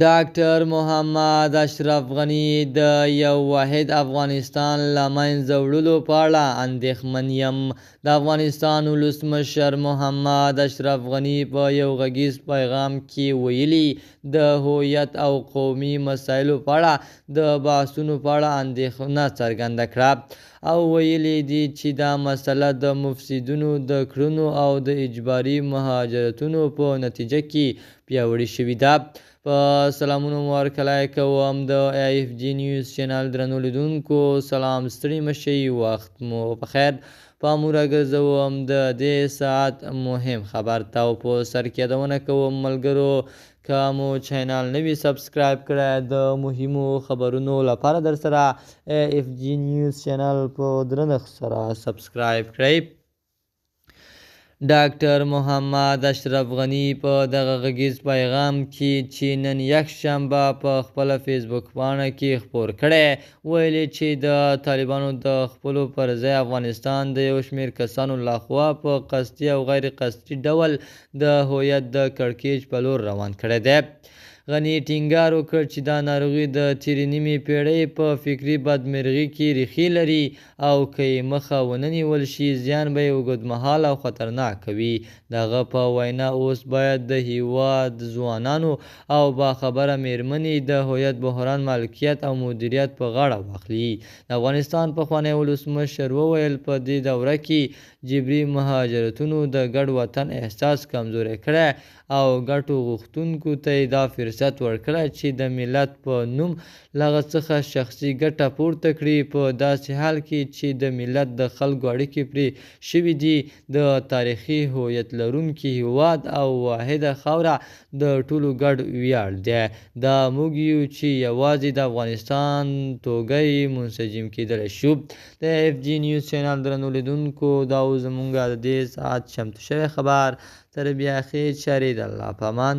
ډاکټر محمد اشرف غني: د یو واحد افغانستان له منځه وړلو په اړه اندېښمن یم. د افغانستان ولسمشر محمد اشرف غني په یو غږیز پیغام کې ویلي، د هویت او قومي مسایلو په اړه د بحثونو په اړه اندېښنه څرګنده کړه او ویلي دي چې دا مسله د مفسدینو د کړنو او د اجباري مهاجرتونو په نتیجه کې پیاوړې شوې ده. په سلامونو مو هرکلی کوم د ایف جی نیوز چینل درنو لیدونکو، سلام، ستړي مه شئ، وخت مو پخیر. پام راګرځوم د دې ساعت مهم خبر ته او په سر کې یادونه کوم ملګرو، که مو چینل نه وي سبسکرایب کړی، د مهمو خبرونو لپاره در سره ایف جی نیوز چینل په درنښت سره سبسکرایب کړئ. ډاکټر محمد اشرف غني په دغه غږیز پیغام کې چې نن یکشنبه په خپله فیسبوک پاڼه کې خپور کړی، ویلي چې د طالبانو د خپلو پر ځای افغانستان د یو شمېر کسانو لخوا په قصدي او غیر قصدي ډول د هویت د کړکېچ په لور روان کړی دی. غني ټینګار وکړ چې دا ناروغي د تېرې نیمې پېړۍ په فکري بدمرغي کې ریښې لري او که یې مخه ونه نیول شي، زیان به یې اوږدمهاله او خطرناک وي. د هغه په وینا، اوس باید د هیواد ځوانانو او باخبره مېرمنې د هویت بحران مالکیت او مدیریت په غاړه واخلي. د افغانستان پخوانی ولسمشر وویل، په دې دوره کې جبري مهاجرتونو د ګډ وطن احساس کمزوری کړی او ګټو غوښتونکو ته یې دا فرصت ورکړی چې د ملت په نوم له هغه څخه شخصي ګټه پورته کړي، په داسې حال کې چې د ملت د خلکو اړیکې پرې شوې دي. د تاریخي هویت لرونکي هیواد او واحده خاوره د ټولو ګډ ویاړ دی. دا موږ یو چې یوازې د افغانستان توګه یې منسجم کېدلی شو. د ایف جی نیوز چینل درنو لیدونکو، دا و زمونږ د دې ساعت چمتو شوی خبر. تر بیا ښې چارې، د الله په امان.